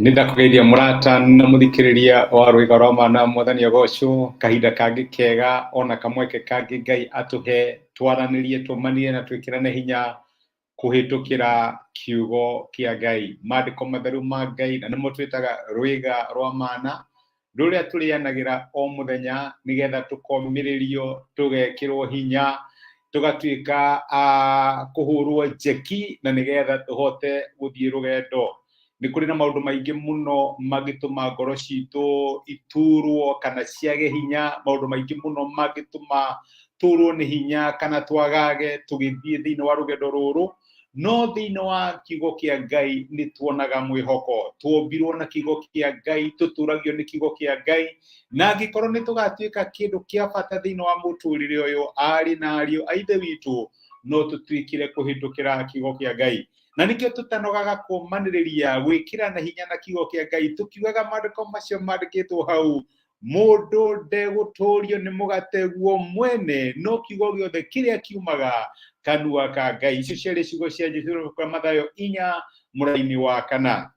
Nĩ ndakũgeithia mũrata na mũthikĩrĩria wa rwĩga rwa mana, Mwathani agocwo. Kahinda kangĩ kega ona kamweke kangĩ Ngai atũhe twaranĩrie, tũmanie na twĩkĩrane hinya kũhĩtũkĩra kiugo kĩa Ngai, maandĩko matheru ma Ngai, na nĩmo twĩtaga rwĩga rwa mana, rũrĩa tũrĩanagĩra o mũthenya nĩgetha tũkomĩrĩrio, tũgekĩrwo hinya, tũgatuĩka a kũhũrwo njeki na nĩgetha tũhote gũthiĩ rũgendo. Nĩ kũrĩ na maũndũ maingĩ mũno mangĩtũma ngoro citũ iturwo kana ciage hinya, maũndũ maingĩ mũno mangĩtũma tũrwo nĩ hinya kana twagage tũgĩthiĩ thĩinĩ wa rũgendo rũrũ, no thĩinĩ wa kiugo kĩa Ngai nĩ tuonaga mwĩhoko. Tuombirwo na kiugo kĩa Ngai, tũtũragio nĩ kiugo kĩa Ngai, na angĩkorwo nĩ tũgatuĩka kĩndũ kĩa bata thĩinĩ wa mũtũrĩre ũyũ, aarĩ na ariũ a Ithe witũ, no tũtuĩkire kũhĩtũkĩra kiugo kĩa Ngai. Na nĩkĩo tũtanogaga kũmanĩrĩria gwĩkĩrana hinya na kiugo kĩa Ngai, tũkiugaga maandĩko macio mandĩkĩtwo hau, mũndũ ndegũtũũrio nĩ mũgate guo mwene, no kiugo gĩothe kĩrĩa kiumaga kanua ka Ngai. Icio ciarĩ ciugo cia Jesu kwa Mathayo 4 mũraini wa 4.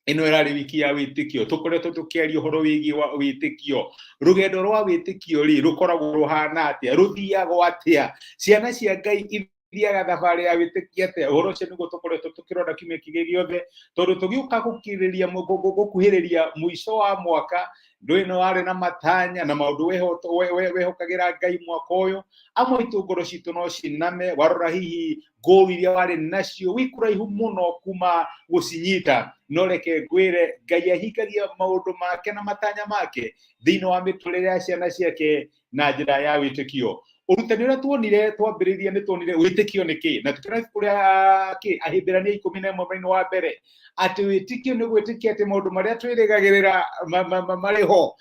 Ĩno ĩrarĩ wiki ya wĩtĩkio, tũkoretwo tũkĩaria ũhoro wĩgiĩ wa wĩtĩkio. Rũgendo rwa wĩtĩkio rĩ, rũkoragwo rũhana atĩa? Rũthiagwo atĩa? Ciana cia Ngai ithiaga thabarĩ ya wĩtĩkio atĩa? Ũhoro ũcio nĩguo tũkoretwo tũkĩrora kiumia kĩngĩ gĩothe, tondũ tũgĩũka gũkirĩrĩria gũkuhĩrĩria mũico wa mwaka, ndũĩ no warĩ na matanya na maũndũ wehokagĩra Ngai mwaka ũyũ. Amwe aitũ ngoro citũ no ciname warora hihi ngũũ iria warĩ nacio, wĩ kũraihu mũno kuma gũcinyita. No reke ngwĩre, Ngai ahingagia maũndũ make na matanya make thĩinĩ wa mĩtũrĩre ya ciana ciake na njĩra ya wĩtĩkio. Ũrutani ũrĩa tuonire twambĩrĩria, nĩ tuonire wĩtĩkio nĩ kĩ, na tũkĩona ibuku rĩa kĩ Ahibirania 11 mũraini wa 1, atĩ wĩtĩkio nĩ gwĩtĩkia atĩ maũndũ marĩa twĩrĩgagĩrĩra marĩ ho,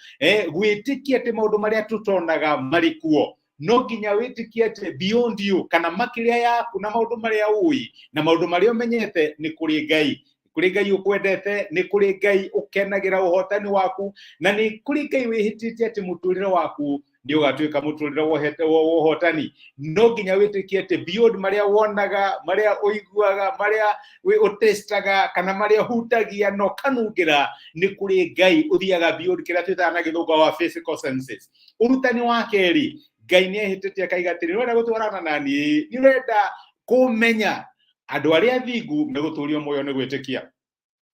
gwĩtĩkia atĩ maũndũ marĩa tũtonaga marĩ kuo. No nginya wĩtĩkie atĩ beyond you, kana makĩria yaku na maũndũ marĩa ũĩ na maũndũ marĩa ũmenyete, nĩ kũrĩ Ngai, kũrĩ Ngai ũkwendete, nĩ kũrĩ Ngai ũkenagĩra ũhotani waku, na nĩ kũrĩ Ngai wĩhĩtĩte atĩ mũtũrĩre waku nĩ ũgatuĩka mũtũrĩre wa ũhotani. No nginya wĩtĩkie atĩ beyond marĩa wonaga, marĩa ũiguaga, marĩa ũtestaga, kana marĩa ũhutagia na ũkanungĩra, nĩ kũrĩ Ngai ũthiaga beyond kĩrĩa twĩtaga na Gĩthũngũ wa physical senses. Ũrutani wa kerĩ, Ngai nĩ ehĩtĩte akaiga atĩrĩ, nĩ ũrenda gũtwarana na niĩ, nĩ ũrenda kũmenya, andũ arĩa athingu megũtũrio muoyo nĩ gwĩtĩkia.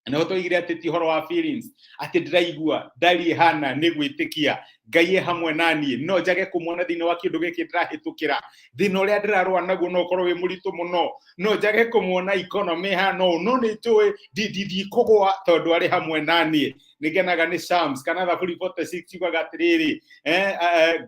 Na twoigire atĩ ti ũhoro wa feelings, atĩ ndĩraigua ndariĩ hana, nĩ gwĩtĩkia Ngai e hamwe na niĩ. No njage kũmuona thĩinĩ wa kĩndũ gĩkĩ ndĩrahĩtũkĩra, thĩna ũrĩa ndĩrarũa naguo no ũkorwo wĩ mũritũ mũno, no njage kũmuona economy hana ũũ, no nĩ njũĩ ndikũgũa tondũ arĩ hamwe na niĩ. Nĩ ngenaga nĩ Psalms kana Thaburi 46, yugaga atĩrĩrĩ,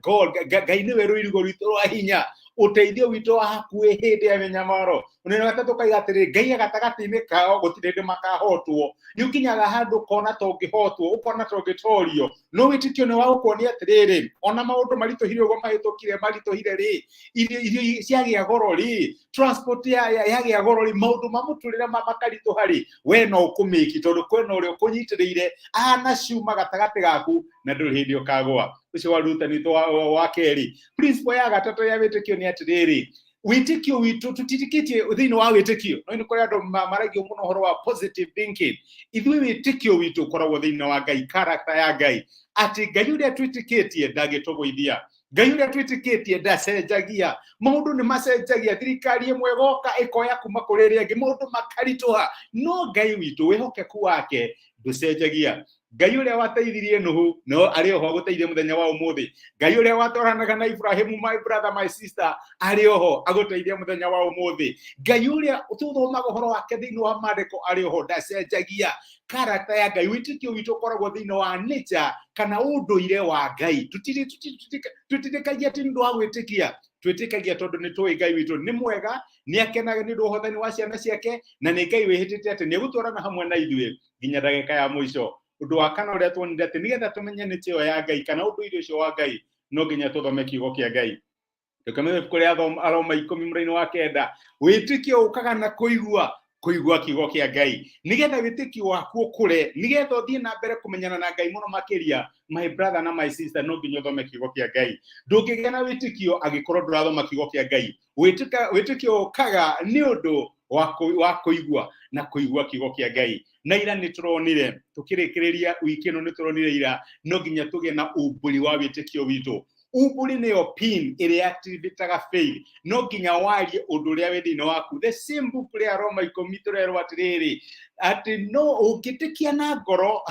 God, Ngai nĩwe rũirigo rwitũ rwa hinya, ũteithio witũ wa hakuhĩ hĩndĩ ya mĩnyamaro. Ũnene wa gatatũ kaiga atĩrĩ, Ngai e gatagatĩ-inĩ kao, gũtirĩ hĩndĩ makahotwo. Nĩ ũkinyaga handũ ũkona ta ũngĩhotwo, ũkona ta ũngĩtorio, no wĩtĩkio nĩ wa gũkuonia atĩrĩrĩ, ona maũndũ maritũhire ũguo mahĩtũkire maritũhire rĩ, irio ciagĩa goro rĩ, transport yagĩa goro rĩ, maũndũ ma mũtũrĩre makaritũha rĩ, we no ũkũmĩki tondũ kwĩna ũrĩa ũkũnyitĩrĩire ahana cuma gatagatĩ gaku na ndũrĩ hĩndĩ ũkagũa. Ũcio wa rutani wa kerĩ. Principle ya gatatũ ya wĩtĩkio nĩ atĩrĩrĩ, wĩtĩkio witũ tũtitikĩtie thĩinĩ wa wĩtĩkio, no nĩ kũrĩ andũ maragia mũno ũhoro wa positive thinking. Ithuĩ wĩtĩkio witũ ũkoragwo thĩinĩ wa Ngai, character ya Ngai, atĩ Ngai ũrĩa twĩtĩkĩtie ndangĩtũgũithia, Ngai ũrĩa twĩtĩkĩtie ndacenjagia. Maũndũ nĩ macenjagia, thirikari ĩmwe ĩgoka ĩkoya kuma kũrĩ ĩrĩa ĩngĩ, maũndũ makaritũha, no Ngai witũ wĩhokeku wake ndũcenjagia. Ngai ũrĩa wateithirie Nuhu no arĩ oho agũteithie mũthenya wa ũmũthĩ. Ngai ũrĩa watwaranaga na Ibrahimu, my brother, my sister, arĩ oho agũteithie mũthenya wa ũmũthĩ. Ngai ũrĩa tũthomaga ũhoro wake thĩinĩ wa maandĩko arĩ oho, ndacenjagia. Character ya Ngai, wĩtĩkio witũ ũkoragwo thĩinĩ wa nature kana ũndũire wa Ngai. Tũtitĩkagia atĩ nĩ ũndũ wa gwĩtĩkia, twĩtĩkagia tondũ nĩ tũĩ Ngai witũ nĩ mwega, nĩ akenaga nĩ ũndũ wa ũhotani wa ciana ciake, na nĩ Ngai wĩhĩtĩte atĩ nĩ egũtwarana hamwe na ithuĩ nginya ndagĩka ya mũico. Ũndũ wa kana ũrĩa tuonire atĩ nĩgetha tũmenye nĩ ĩyo ya Ngai kana ũndũire ũcio wa Ngai, no nginya tũthome kiugo kĩa Ngai. Tũkamenya ibuku rĩa Aroma 10 mũraini wa 9, wĩtĩkio ũkaga na kũigua. Kũigua kiugo kĩa Ngai nĩgetha wĩtĩkio waku ũkũre, nĩgetha ũthiĩ na mbere kũmenyana na Ngai mũno makĩria. My brother na my sister, no nginya ũthome kiugo kĩa Ngai. Ndũngĩgĩa na wĩtĩkio angĩkorwo ndũrathoma kiugo kĩa Ngai. Wĩtĩkio ũkaga nĩ ũndũ wa kũigua na kũigua kiugo kĩa Ngai. Na ira nĩ tũronire, tũkĩrĩkĩrĩria wiki ĩno, nĩ tũronire ira no nginya tũgĩe na umbũri wa wĩtĩkio witũ. Umbũri nĩyo pin ĩrĩa activateaga faith. No nginya warie ũndũ ũrĩa wĩ thĩinĩ waku. The same book rĩa Roma 10 tũrerwo atĩrĩrĩ, atĩ no ũngĩtĩkia na ngoro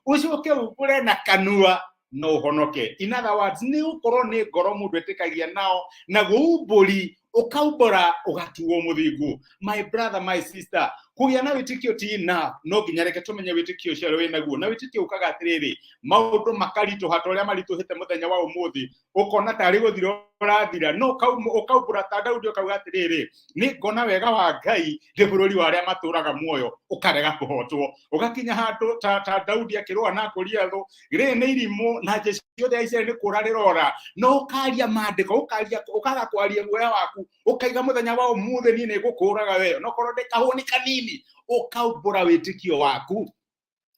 ũcoke umbũre na kanua no ũhonoke. In other words, nĩ ũkorwo nĩ ngoro mũndũ etĩkagia nao, naguo umbũri ũkaumbũra ũgatuo mũthingu. My brother, my sister, kũgĩa na wĩtĩkio ti enough. No nginya reke tũmenye wĩtĩkio ũcio wĩ naguo. Na wĩtĩkio ũkaga atĩrĩrĩ, maũndũ makaritũha ta ũrĩa maritũhĩte mũthenya wa ũmũthĩ, ũkona tarĩ gũthira ũrathira, no ũkaumbũra ta Daudi, ũkauga atĩrĩrĩ, nĩ ngona wega wa Ngai ndĩ bũrũri wa arĩa matũraga muoyo. Ũkarega kũhotwo, ũgakinya handũ ta Daudi akĩrũa na Goliathũ. Rĩrĩ nĩ irimũ na jeshi yothe ya Isiraeli nĩ kũra rĩrora, no ũkaria maandĩko, ũkaria, ũkaga kwaria guoya waku, ũkaiga mũthenya wa ũmũthĩ niĩ nĩ ngũkũraga we, onokorwo ndĩ kahũni kanini. Ũkaumbũra wĩtĩkio waku.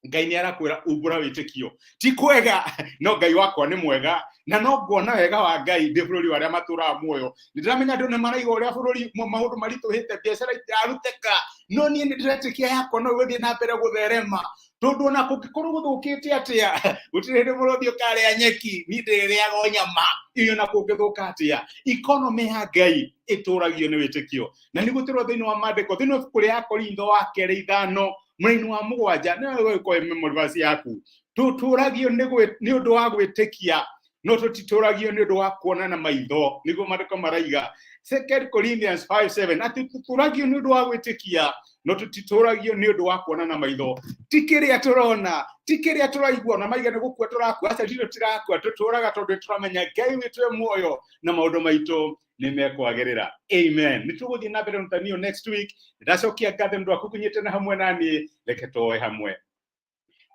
Ngai nĩ arakwĩra umbũra wĩtĩkio. Ti kwega, no Ngai wakwa nĩ mwega, na no nguona wega wa Ngai ndĩ bũrũri wa arĩa matũraga muoyo. Nĩ ndĩramenya andũ nĩ maraiga ũrĩa bũrũri maũndũ maritũhĩte, biacara itirarutĩka, no niĩ nĩ ndĩretĩkia yakwa no ĩgũthiĩ na mbere gũtherema, tondũ ona kũngĩkorwo gũthũkĩte atĩa, gũtirĩ hĩndĩ mũrũthi ũkarĩa nyeki, niĩ ndĩrĩrĩaga o nyama iyo. Na kũngĩthũka atĩa, economy ya Ngai ĩtũragio nĩ wĩtĩkio. Na nĩguo tũrwo thĩinĩ wa maandĩko, thĩinĩ wa ibuku rĩa Korintho wa kerĩ 5 mũraini wa 7, nĩwe ũgũkorwo memory verse yaku. Tũtũragio nĩ ũndũ wa gwĩtĩkia, no tũtitũragio nĩ ũndũ wa kuona na maitho. Nĩguo maandĩko maraiga, Second Corinthians 5:7, atĩ tũtũragio nĩ ũndũ wa gwĩtĩkia, no tũtitũragio nĩ ũndũ wa kuona na maitho. Ti kĩrĩa tũrona, ti kĩrĩa tũraigua, na maiga nĩ gũkua tũrakua. Aca, titũ tũtirakua, tũtũraga tondũ tũramenya Ngai witũ e muoyo na maũndũ maitũ nĩ mekwagĩrĩra. Amen. Nĩ tũgũthiĩ na mbere ũrutani next week. Ndacokia ngatho nĩ ũndũ waku kũnyitana hamwe na niĩ. Reke tũoe hamwe.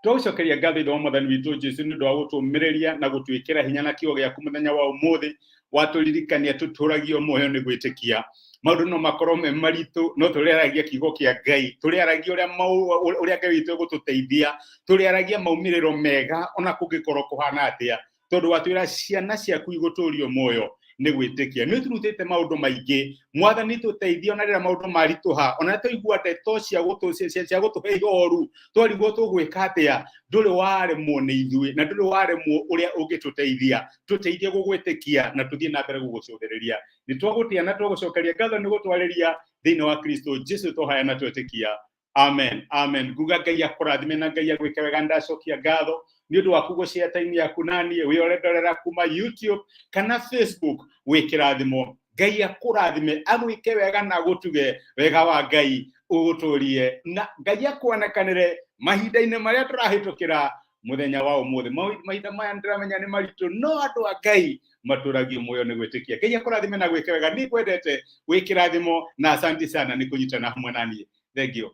Twagũcokeria ngatho, Ithe wa Mwathani witũ Jesu, nĩ ũndũ wa gũtũmĩrĩria na gũtwĩkĩra hinya na kiugo gĩaku mũthenya wa ũmũthĩ. Watũririkania tũtũragio muoyo nĩ gwĩtĩkia. Maũndũ no makorwo me maritũ, no tũrĩaragia kiugo kĩa Ngai, tũrĩaragia ũrĩa Ngai witũ egũtũteithia, tũrĩaragia maumĩrĩro mega ona kũngĩkorwo kũhana atĩa, tondũ watwĩra ciana ciaku igũtũrio muoyo nĩ gwĩtĩkia. Nĩ ũtũrutĩte maũndũ maingĩ, Mwathani. Tũteithie ona rĩrĩa maũndũ maritũha, ona twaigua ndeto cia gũtũhe ihoru, twarigwo tũgwĩka atĩa. Ndũrĩ waremwo nĩ ithuĩ na ndũrĩ waremwo ũrĩa ũngĩtũteithia. Tũteithie gũgwĩtĩkia na tũthiĩ na mbere gũgũcũthĩrĩria. Nĩ twagũtĩa na twagũcokeria ngatho nĩ gũtwarĩria thĩinĩ wa Kristo Jesu tũhaya na twetĩkia. Amen, amen. Nguga Ngai akũrathime na Ngai agwĩke wega. Ndacokia ngatho nĩ ũndũ waku gũshare time yaku naniĩ, wĩ ũrendorera kuma YouTube kana Facebook. Wĩ kĩrathimo. Ngai akũrathime, agwĩke wega na agũtuge. Wega wa Ngai ũgũtũrie na Ngai akuonekanĩre mahinda-inĩ marĩa tũrahĩtũkĩra mũthenya wa ũmũthĩ. Mahinda maya nĩndĩramenya nĩ maritũ, no andũ a Ngai matũragio muoyo nĩ gwĩtĩkia. Ngai akũrathime na gwĩke wega. Nĩ ngwendete, wĩ kĩrathimo, na asante sana nĩ kũnyitana hamwe na niĩ. Thank you.